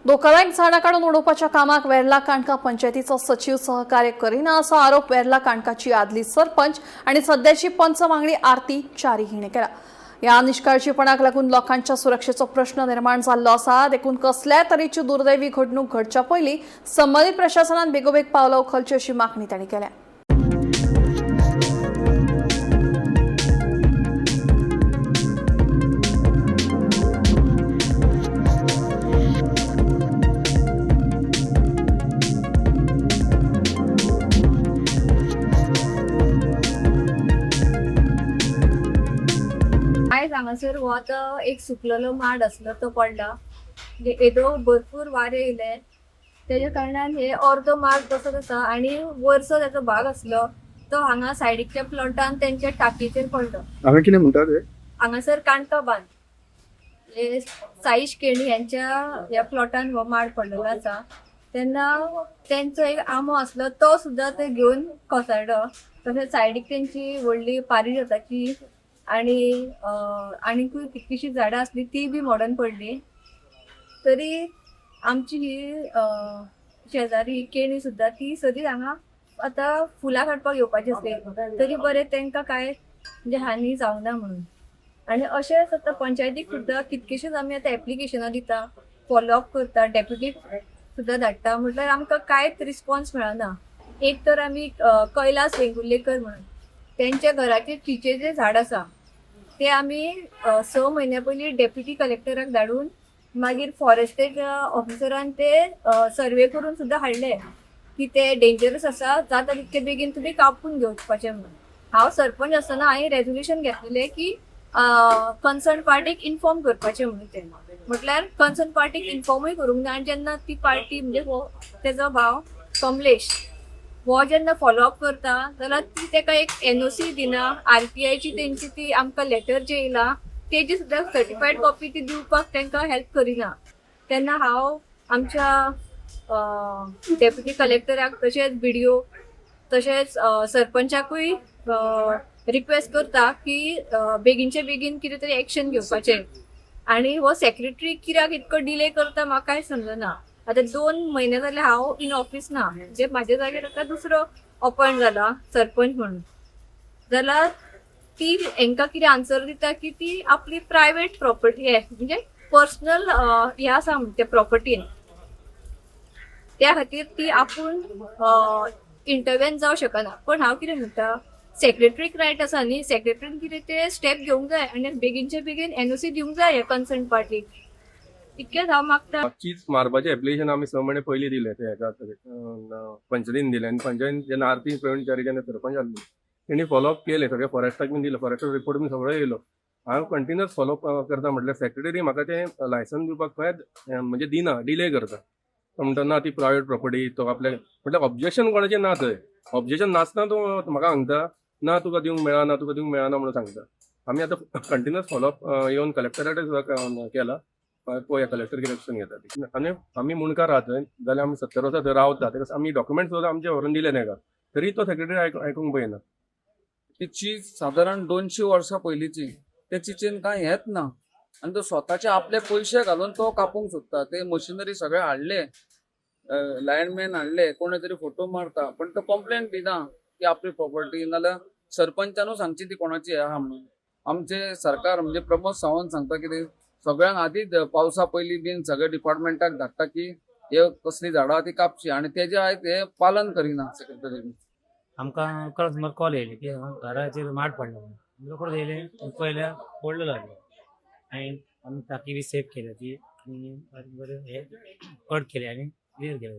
धोकादायक झाडां काडून उडोवपाच्या कामाक वेर्ला काणका पंचायतीचो सचीव सहकार्य करिना असो आरोप वेर्ला काणकाची आदली सरपंच आणि सध्याची पंच वांगडी आरती च्यारी हिणे केला. ह्या निष्काळजीपणाक लागून लोकांच्या सुरक्षेचो प्रश्न निर्माण जाल्लो आसा. देखून कसल्याय तरेची दुर्दैवी घडणूक घडच्या पयलीं संबंदीत प्रशासनान बेगोबेग पावलां उखलची अशी मागणी तांणी केल्या. आयज हांगासर हो आतां एक सुकलेलो माड आसलो तो पडला. म्हणजे येदो भरपूर वारें येयलें तेज्या कारणान हे अर्दो माड तसोच आसा आनी वरसो तेजो भाग आसलो तो हांगा सायडीकच्या प्लॉटान तेंच्या टाकयेचेर पडलो. हांवें कितें म्हणटा ते हांगासर काणका बांद हे साईश केणी यांच्या ह्या प्लॉटान हो माड पडलेलो आसा. तेन्ना तेंचो एक आंबो आसलो तो सुद्दां ते घेवन कोसळ्ळो. तशेंच सायडीक तेंची व्हडली पारिजाताची आनी आनीकूय कितलीशीं झाडां आसली ती बी मोडून पडली. तरी आमची ही शेजारी ही केणी सुद्दां ती सदींच हांगा आतां फुलां काडपाक येवपाची आसली तरी बरें तेंकां कांय म्हणजे हानी जावंक ना म्हणून. आनी अशेंच आतां पंचायतीक सुद्दां कितकेशेच आमी आतां एप्लिकेशनां दिता, फॉलोअप करता, डेप्युटीक सुद्दां धाडटा, म्हटल्यार आमकां कांयच रिस्पॉन्स मेळना. एक तर आमी कैलास वेंगुर्लेकर म्हणून तेंच्या घराचेर चिचेचें झाड आसा ते आमी 6 म्हयन्या पयलीं डेप्युटी कलेक्टराक धाडून मागीर फॉरेस्टेज ऑफिसरान ते सर्वे करून सुद्दां हाडले की ते डेंजरस आसा, जाता तितके बेगीन तुमी कापून घेवपाचें म्हणून. हांव सरपंच आसतना हांवें रेजोल्युशन घेतलेलें की कन्सर्न पार्टीक इन्फॉर्म करपाचें म्हणून. तें म्हटल्यार कन्सर्न पार्टीक इन्फॉर्मूय करूंक ना. आनी जेन्ना ती पार्टी म्हणजे हो तेजो भाव कमलेश हो जेन्ना फॉलोअप करता जाल्यार ती तेका एक एनओसी दिना, आरटीआयची तेंची ती आमकां लेटर जे येयला तेजी सुद्दां सर्टिफायड कॉपी ती दिवपाक तेंकां हेल्प करिना. तेन्ना हांव आमच्या डेप्युटी कलेक्टराक तशेंच बीडीओ तशेंच सरपंचाकूय रिक्वेस्ट करता की बेगीनचे बेगीन कितें तरी एक्शन घेवपाचें. आनी हो सेक्रेटरी कित्याक इतको डिले करता म्हाका कांय समजना. आतां 2 म्हयने जाले हांव इन ऑफिस ना, म्हणजे म्हाज्या जाग्यार आतां दुसरो अपॉयंट जाला सरपंच म्हणून, जाल्यार ती हेंकां कितें आन्सर दिता की ती आपली प्रायवेट प्रॉपर्टी म्हणजे पर्सनल हें आसा म्हण त्या प्रॉपर्टीन, त्या खातीर ती आपूण इंटरवेन जावं शकना. पण हांव कितें म्हणटा, सेक्रेटरीक रायट आसा न्ही, सेक्रेटरीन कितें ते स्टेप घेवंक जाय आनी बेगीनचे बेगीन एनओसी दिवंक जाय ह्या कन्सर्न पार्टीक, इतकेंच हांव मागता. चीज मारपाचें एप्लिकेशन आमी 6 म्हयने पयलीं दिलें ते हेका पंचायतीन दिलें आनी पंचायतीन जेन्ना आरती प्रवीण च्यारी जेन्ना सरपंच आसली तेणी फॉलोअप केलें, सगळें फॉरेस्टाक बीन दिलें, फॉरेस्टाचो रिपोर्ट बीन सगळो येयलो. हांव कंटिन्युअस फॉलोअप करता म्हटल्यार सेक्रेटरी म्हाका तें लायसन दिवपाक खंयच म्हणजे दिना, डिले करता. तो म्हणटा ना ती प्रायवेट प्रॉपर्टी, तो आपल्या म्हटल्यार ऑब्जेक्शन कोणाचें ना थंय, ऑब्जेक्शन नासतना तो म्हाका सांगता ना तुका दिवंक मेळना, तुका दिवंक मेळना म्हणून सांगता. आमी आतां कंटिन्युअस फॉलोअप येवन कलेक्टरा कडेन सुद्दां केला, पळोवया कलेक्टर कितें एक्शन घेता ती. आनी आमी मुंडकार आहा थंय जाल्यार आमी 70 वर्सां थंय रावता, ताका आमी डॉक्युमेंट सुद्दां आमचे व्हरून दिले ताका, तरी तो सेक्रेटरी आयकूंक पळयना. ती चीज सादारण 200 वर्सां पयलींची, त्या चिचेन कांय हेच ना आनी तो स्वताचे आपले पयशे घालून तो कापूंक सोदता. ते मशिनरी सगळे हाडले, लायनमॅन हाडले, कोणे तरी फोटो मारता पण तो कंप्लेन दिना की आपली प्रॉपर्टी, नाल्यार सरपंचानू सांगची ती कोणाची आहा म्हणून. आमचे सरकार म्हणजे प्रमोद सावंत सांगता कितें सगळ्यांक आदींच पावसा पयलीं बीन सगळ्या डिपार्टमेंटाक धाडटा की हे कसली झाडां ती कापची आनी तेजे आयज हे पालन करिना सेक्रेटरी. आमकां कळत सुमार कॉल येयले की घराचेर माड पडला म्हणून. रोकडो येयले पयल्या पडलेलो आसलो आनी आमी टाकी बी सेफ केल्या ती आनी बरें हे कट केले आनी क्लियर केले.